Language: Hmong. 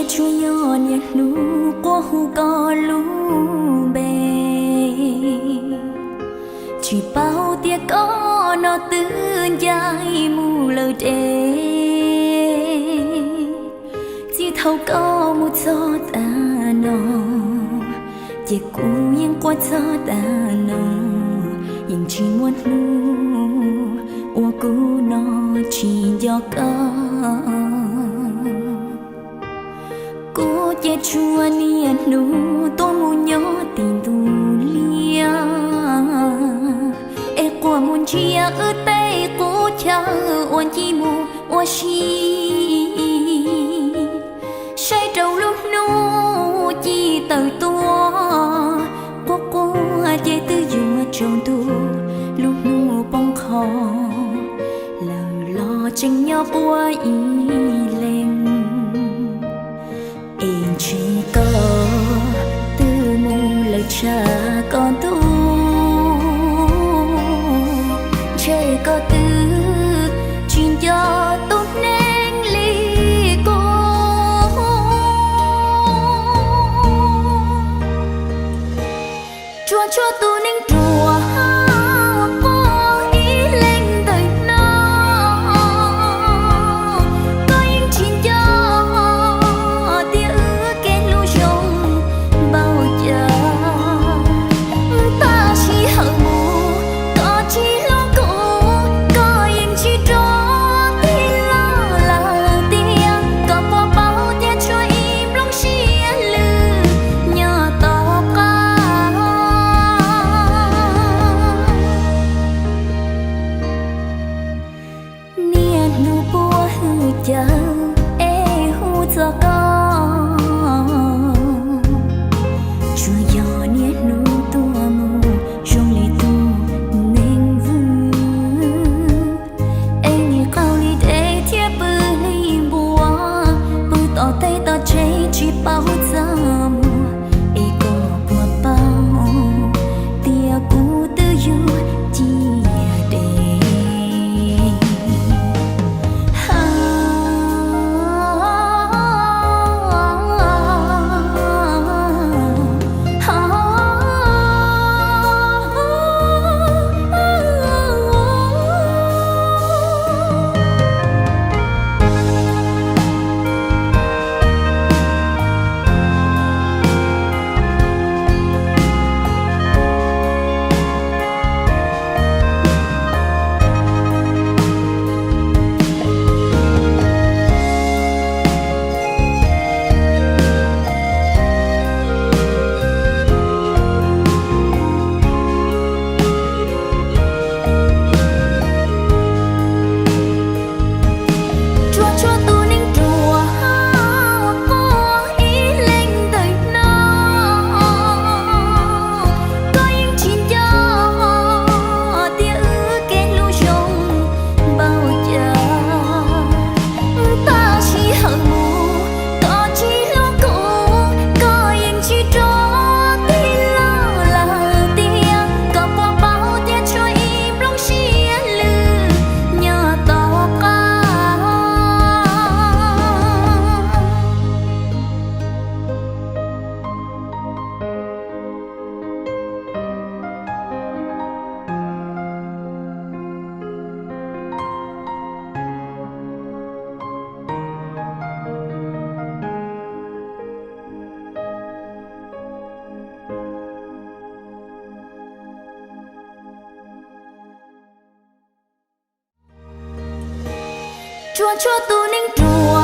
Tsuas yog niaj hnub quaj hu koj lub npe, tsis paub tias koj no twb ncaim mus lawm deb. Txij thaum koj mus txog tas no, ces kuv yeej quaj txog tas no, yeej tsis muaj hnub uas kuv no tsis nco koj. Kuv ces tsuas niaj hnub tuaj mus nyob tim ntug liaj, es quaj mus ntsia wb tej qub chaw uas nce mus ua si. Saib rau lub hnub ci tawm tuaj, quaj quaj ces twb yuav tsaus ntuj, lub hnub poob qho lawm los tseem nyob quaj ib leeg. Es ntshe koj twb mus lawm tshaj koj ntuj, ntshe koj twb tsis nco tus neeg li kuv. Tsuas tshuav tus neeg ruam quaj ib leeg ntawm no, koj yeej tsis nco tias wb kev hlub zoo npaum cas. Tag sij hawm mus koj tsis hlub kuv, koj yeej tsis rov qab los lawm tiag. Koj puas paub tias tshuav ib nplooj siab lwj nyob tom qab. Niaj hnub puab hwj caw es hu txog koj, tsuas yog niaj hnub tuaj mus zoo li tus neeg vwm. Es nim qau li deb thiab pw li npua, pw tom teb tom tsev tsis paub txaj muag. Es koj puas paub tias kuv twb yuav ciaj deb? Tsuas tshuav tus neeg ruam quaj ib leeg ntawm no, koj yeej tsis nco tias wb kev hlub zoo npaum cas. Tag sij hawm mus koj tsis hlub kuv, koj yeej tsis rov qab los lawm tiag. Koj puas paub tias tshuav ib nplooj siab lwj nyob tom qab? Tsuas tshuav tus neeg ruam